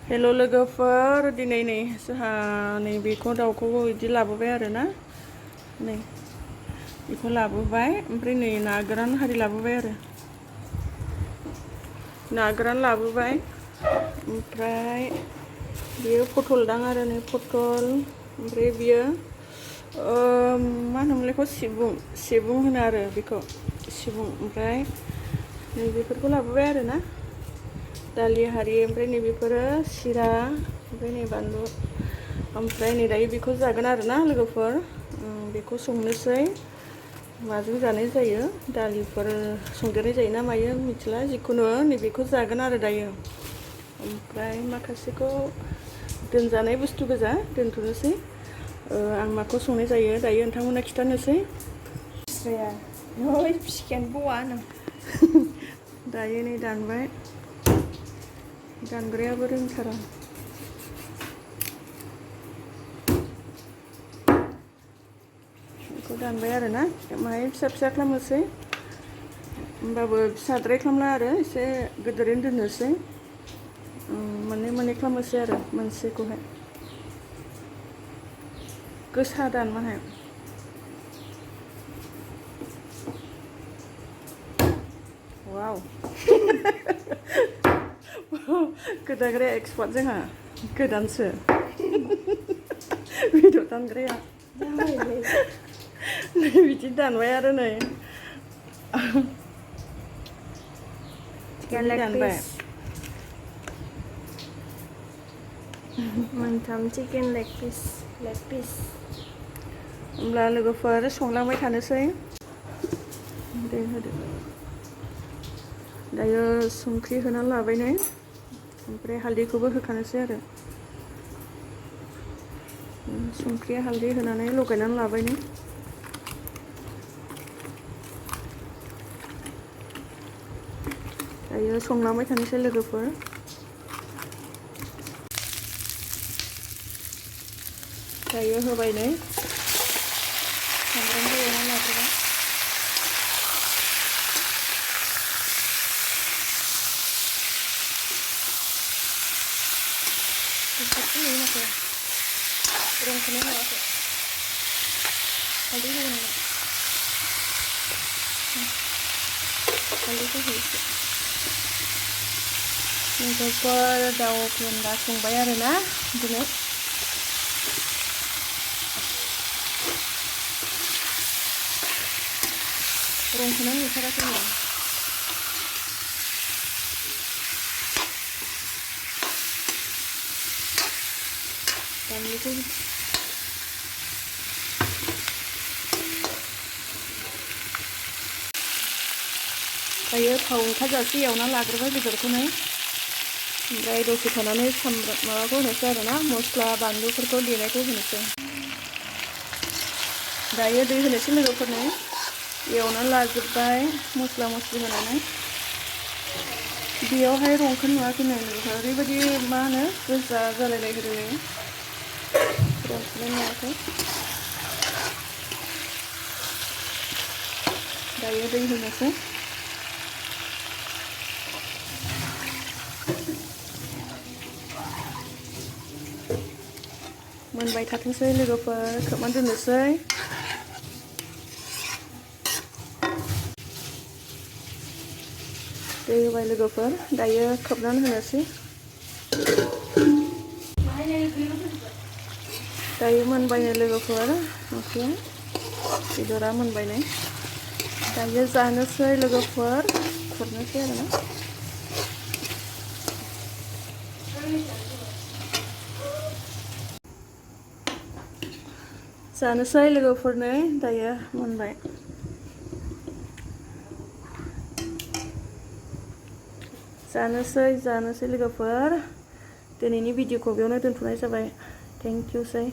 हेल' लोगोफोर दिनै नै जोंहा बेखौ दाउखौ बिदि लाबोबाय आरोना नै बेखौ लाबोबाय ओमफ्राय नै ना गोरान हारि लाबोबाय आरो ना गोरान लाबोबाय ओमफ्राय बियो पटल दां आरो नै पटल ओमफ्राय बियो मा होनोमोनलाय बेखौ सिबुं होनो आरो बेखौ सिबुं ओमफ्राय नै बेफोरखौ लाबोबाय आरोना दालि हारि ओमफ्राय नै बेफोरो सिरा ओमफ्राय नै बानलु ओमफ्राय नै दायो बेखौ जागोन आरोना लोगोफोर बेखौ संनोसै माजों जानाय जायो दालिफोर संदेरनाय जायो ना मायो मिथिला जिखुनु नैबेखौ जागोन आरो दायो ओमफ्राय माखासेखौ दोनजानाय बुस्थु गोजा दोनथ'नोसै आं माखौ संनाय जायो दायो नोंथांमोना खिथानोसै दायो नै दानबाय दानग्रायाबो रोंथारा बेखौ दानबाय आरोना माहाय फिसा फिसा खालामनोसै होमबाबो फिसाद्राय खालामला आरो एसे गिदिरैनो दोननोसै मोननै खालामनोसै आरो मोनसेखौहाय गोसा दान माहाय वाव गोदाग्राया एक्सपार्ट जोंहा गोदानसो भिडिअ दानग्राया बिदि दानबाय आरो नै दानबाय मोनथाम चिकेन लेग पिस होमब्ला लोगोफोर संलांबाय थानोसै दे होदो दायो संख्रि होनानै लाबाय नै ओमफ्राय हालदैखौबो होखानोसै आरो संख्रि हालदै होनानै लगायनानै लाबाय नै दायो संलांबाय थानोसै लोगोफोर दायो होबाय नै सामब्रामखौ एवनानै लाग्रोबाय साबसिन नुयो माथो रंखौनो होआखै हालदै होनांगौ हालदैखौ होसै लोगोफोर दाउ फेन्दा संबाय आरोना बिदिनो रंखौनो नुथाराखै आरो बानलुखौ दायो थाव ओंखारजासे एवना लाग्रोबाय बेदरखौनो ओमफ्राय दसे थानानै सामब्राम माबाखौ होनोसै आरोना मस्ला बानलुफोरखौ देनायखौ होनोसै दायो दै होनोसै लोगोफोरनो एवनानै लाजोब्बाय मस्ला मस्लि होनानै बेयावहाय रंखौ नुवाखै नै ओरैबायदि मा होनो गोजा जालायलायहोदों रंखौनो नुवाखै दायो दै होनोसै मोनबाय थाथोंसै लोगोफोर खोबनानै दोननोसै दै होबाय लोगोफोर दायो खोबनानै होनोसै दायो मोनबायनो लोगोफोर ओंख्रिया बेदरा मोनबायनो दायो जानोसै लोगोफोर खुरनोसै आरोना जानोसै लोगोफोरनो दायो मोनबाय जानोसै लोगोफोर दिनैनि भिडिअखौ बेयावनो दोनथ'नाय जाबाय थेंक इउ सै